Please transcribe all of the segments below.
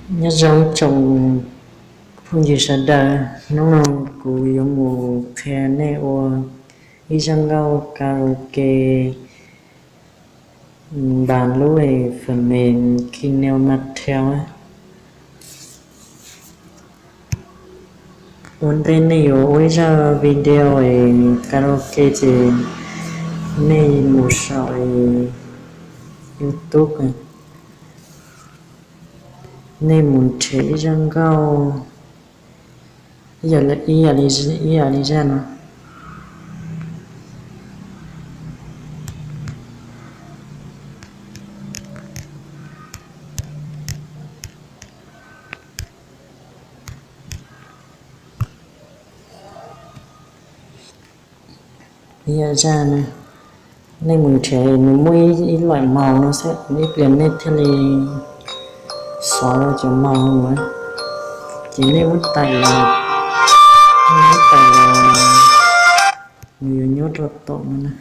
Nyob zoo tsoom phooj ywg sawv daws, hnub no kuv yuav mus qhia nej ua ib zaj nkauj karaoke npas lub es phần mềm Kinematel. Ua ntej nej yuav ua ib zaj video es karaoke ces nej mus saum YouTube, nej mus nrhiav ib zaj nkauj ib yam li zaj no. Ib yam zaj no, nej mus nrhiav nws muaj ib loim màu no xwb, ib pliag nej thiaj li xov rau cov màu no. Ces nej muab tais los, nej muab tais los, nws yuav nyob rau tom no na.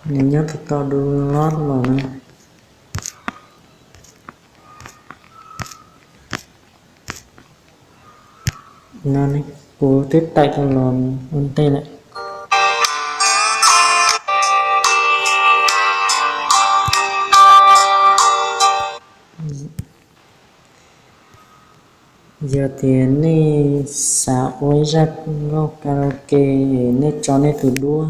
Nws nyob rau tom download los na. No kuv twb tais tau los ua ntej lawm. Yog tias nej xav ua ib zaj nkauj karaoke, nej tso nej tus duab,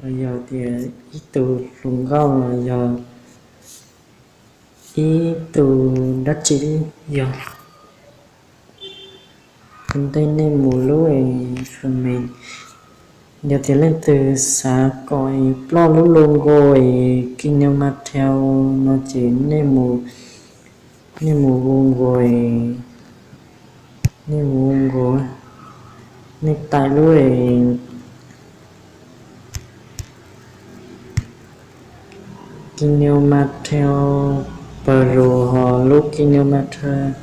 los yog tias ib tug hluas nkauj los yog ib tug dab tsi yog, ua ntej nej mus lub es phần mềm, yog tias leej twg xav kom ploj lub logo es Kinematel no ces nej mus, nej mus Google, nej mus Google, nej tais lub es Kinematel Pro ho lub Kinematel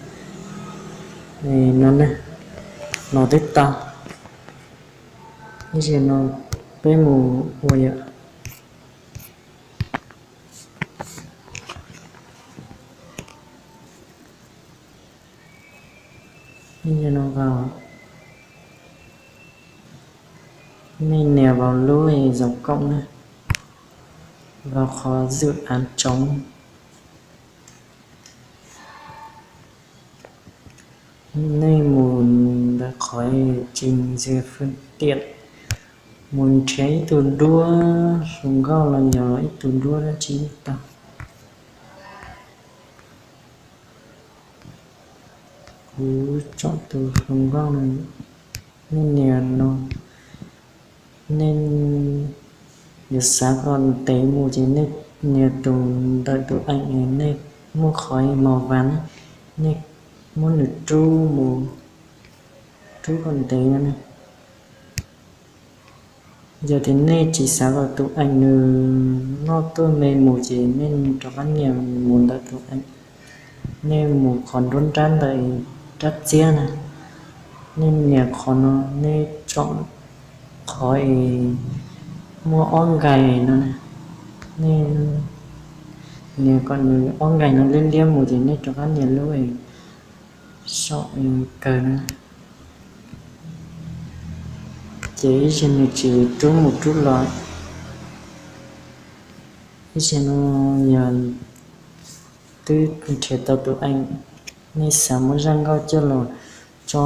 no ne, los twb tau. Ib zaug no peb mus ua yom. Ib zaug no, nej nias vào lub es dòng cộng na, vào qhov dự án trống. Nej mus ntawm qhov trình duyệt phương tiện, mus nrhiav ib tug duab hluas nkauj los yog ib tug duab dab tsi tau. Kuv chọn tus hluas nkauj no, nej nias no, nej yuav xav kom ntev mus ces nej nias tus ntawm tus ảnh, nej muaj qhov màu vàng, nej muab nws rub mus, rub kom ntev no ne. Yog tias nej tsis xav kom tus ảnh nws loj tuaj me mus ces nej rov qab nias mus ntawm tus ảnh, nej mus qhov nruab nrab ntawm rab txiab na, nej nias qhov no, nej chọn qhov es muaj ob nkais no na, nej nias kom nws ob nkais no liab liab mus ces nej rov qab nias lub es saum kawg na. Ces ib zaug nws tsis rub mus rub los. Ib zaug no yog twb nrhiav tau tus ảnh, nej xav muab zaj nkauj coj los tso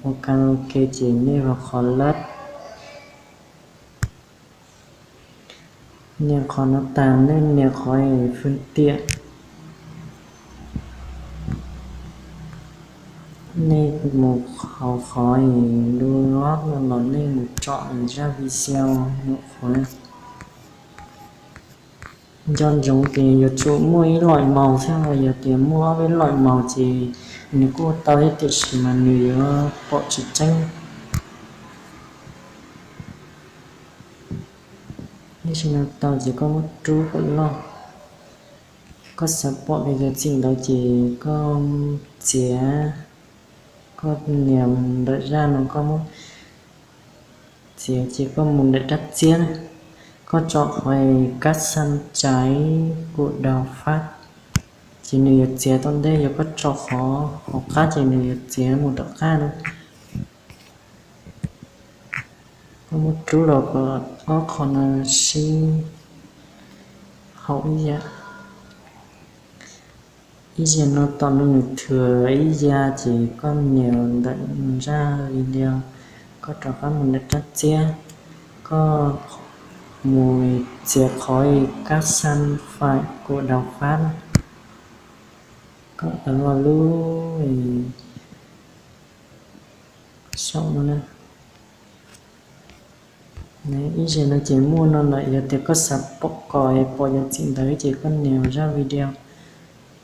ua karaoke ces nej vào qhov lab, nias qhov no tas nej nias qhov phương tiện, nej mus hauv qhov download los nej mus chọn zaj video nyuam qhuav. Nco ntsoov tias yuav tsum muaj ib loim màu thiab, yog tias muaj ob peb loim màu ces nws kuj tau thiab, tiam sis mas nws yuav pom tsis tseeb. Tab sis no tau ces koj muab rub kom loj. Koj xav pom li yog txim ntawd ces koj txiav, koj nias ntawm zaj no koj muab txiav. txiav ces koj mus ntawm rab txiab na, koj tso qhov kab xaj caiv kuam daus fab, ces nws yuav txiav tau ntej. Yog koj tso qhov hauv qab ces nws yuav txiav mus tom qab na. Koj muab rub los kom ob qho no sib haum ib yam. Ib zaug no tom no nws thwm ib yav ces koj nias ntawm zaj video, koj rov qab mus ntawm rab txiab, koj mus txiav qhov kab xaj fab kuam daus fab na, koj ntawv los lub saum no na. Ib zaug no ces muaj no lawm, yog tias koj xav pom kom pom cov txim ntawd ces koj nias zaj video,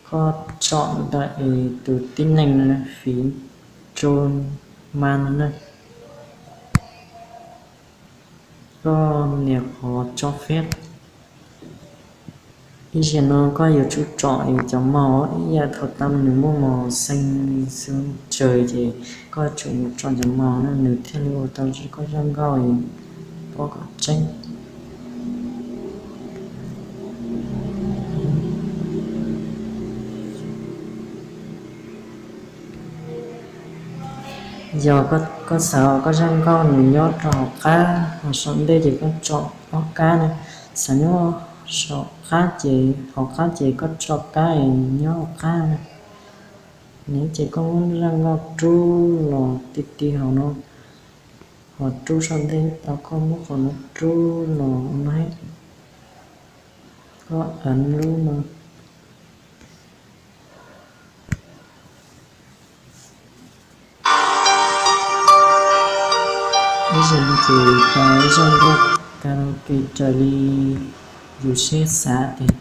koj tsom ntawm tus tib neeg no fiv rau mas no na. Koj nias qhov tso feb. Ib zaug no koj yuav tsum tsom cov mos ib yam thaum tas nws muaj mos xeeb xwb tsawg ces koj tsum mus tsom cov mos no nws thiaj li ua tau koj zaj nkauj pom kom tseeb. Yog koj xav koj zaj nkauj nws nyob rau hauv qab hos saum ntej ces koj tsom ob kab na. Xav nyob saum qab ces, hauv qab ces koj tsom kab nyob hauv qab na. Nws ces koj muab zaj nkauj rub los ti ti hauv no, ho rub saum ntej tau, koj muab qhov no rub los no, koj ev lub no. Ib zaug no ces tau ib zaj nkauj karaoke raws li yus siab xav tiag.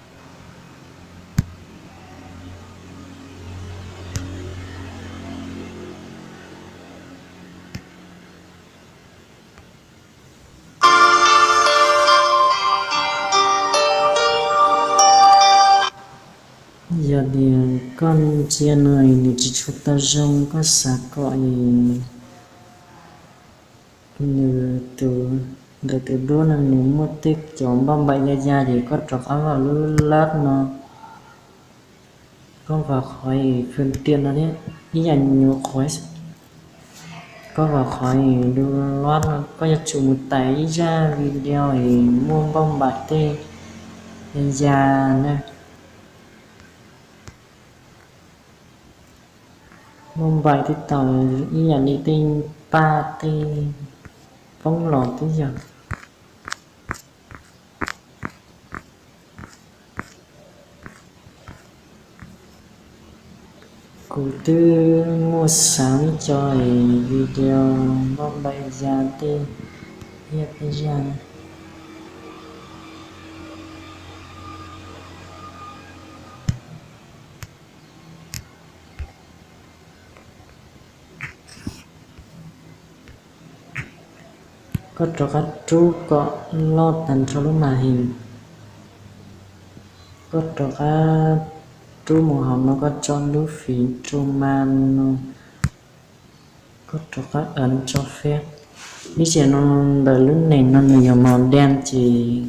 Yog tias koj ntsia no nws tsis tshua tau zoo, koj xav kom nws tus, ntawm tus duab no nws muaj tej cov npauj npaim ya ya ces koj rov qab vam lub lab no, koj vam qhov fwm tiam no thiab ib yam nyuam qhuav. Koj vam qhov du lab no, koj yuav tsum mus tais ib zaj video muaj npauj npaim tej ya ya na. Npauj npaim tej tau ib yam li tej paj tej poob los twb yog. Kuv twb muaj xav ib co video npauj npaim ya tej, ya tej zaj na. Koj rov qab rub kom loj tag nrho lub mas his. Koj rov qab rub mus hauv no, koj tsom lub fiv rau mas no, koj rov qab ev tso feb. Ib zaug no ntawm lub nees no nws yog mos dej ces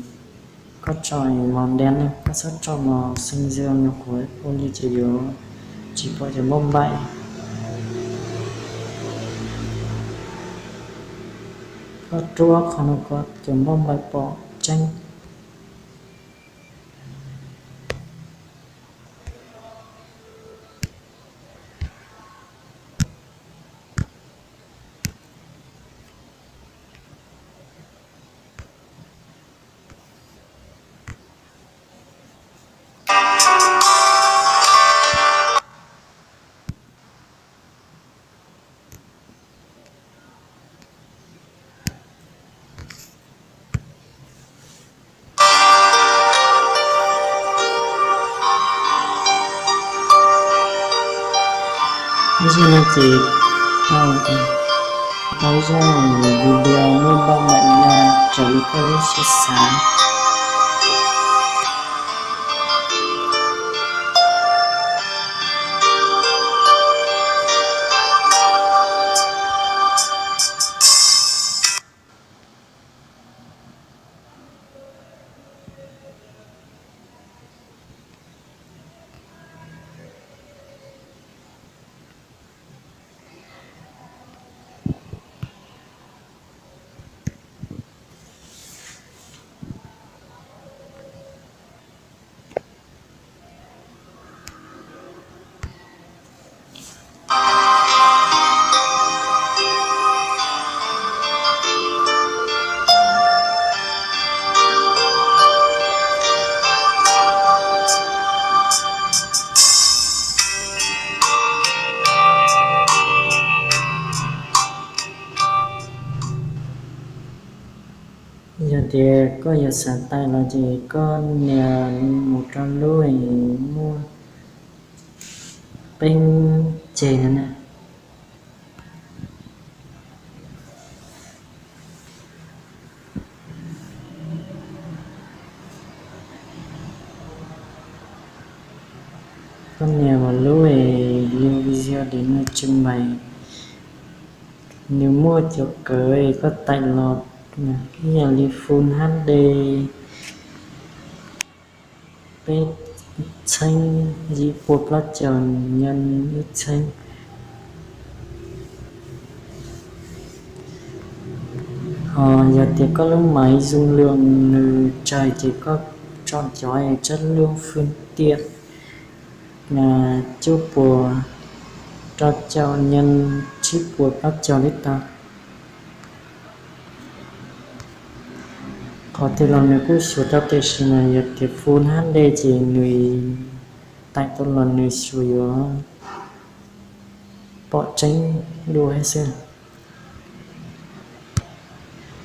koj tsom mos dej na, koj txhob tsom mos xeeb xwb, nyuam qhuav ua li ces yuav tsis pom cov npauj npaim. Koj rub qhov no kom cov npauj npaim pom tseeb. Ib zaug no ces tau, tau ib zaj video muaj npauj npaim ya raws li koj lub siab xav. Yog tias koj yuav xav tais los ces koj nias mus rau lub muaj peb ceg no na. Koj nias mus lub video để nws trình bày, nws muaj cov kawv koj tais los ib yam li Full H D peb txheeb, yim pua plaub caug nhân ib txheeb. Ho yog tias koj lub máy dung lượng nws tsawg ces koj chọn cov chất lượng phương tiện cuaj puas rau caum nhân tsib puas plaub caug li tau. Qhov twg los nws kuj xyuas tau, tiam sis mas yog tias Full H D ces nws tais tau los nws xyuas yuav pom tseeb dua thiab xwb.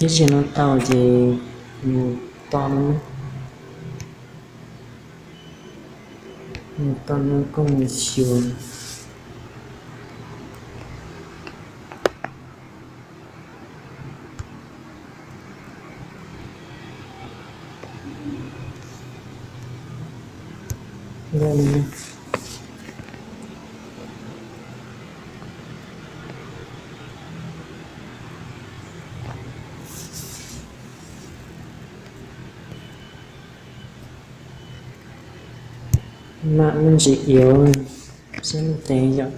Ib zaug no tau ces mus to, mus to no koj mus xyuas. Mam me ntsis yuav saib lub ntev yom.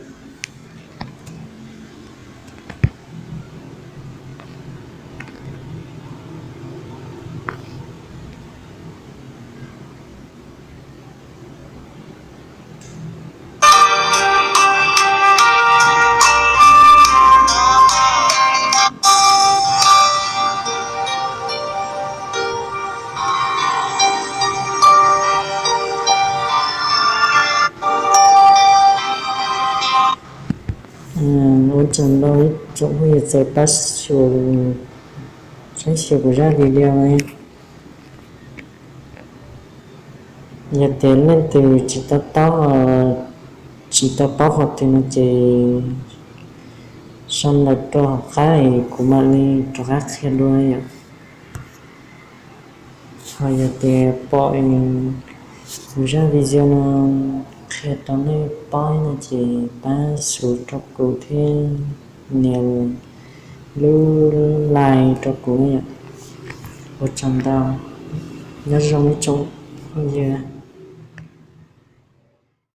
Ua tsaug ntau ib tsoom phooj ywg txawm pab xyuas, saib xyuas kuv zaj video. Yog tias leej twg tsis tau taub, tsis tau paub qhov twg no ces sau ntawv rau hauv qab es kuv mam li rov qab qhia dua yom. Ho yog tias pom kuv zaj video no qhia tau nej paub no ces pab subscribe rau kuv thiab nias lub like rau kuv yom. Ua tsaug ntau, nyob zoo ib tsoom phooj ywg.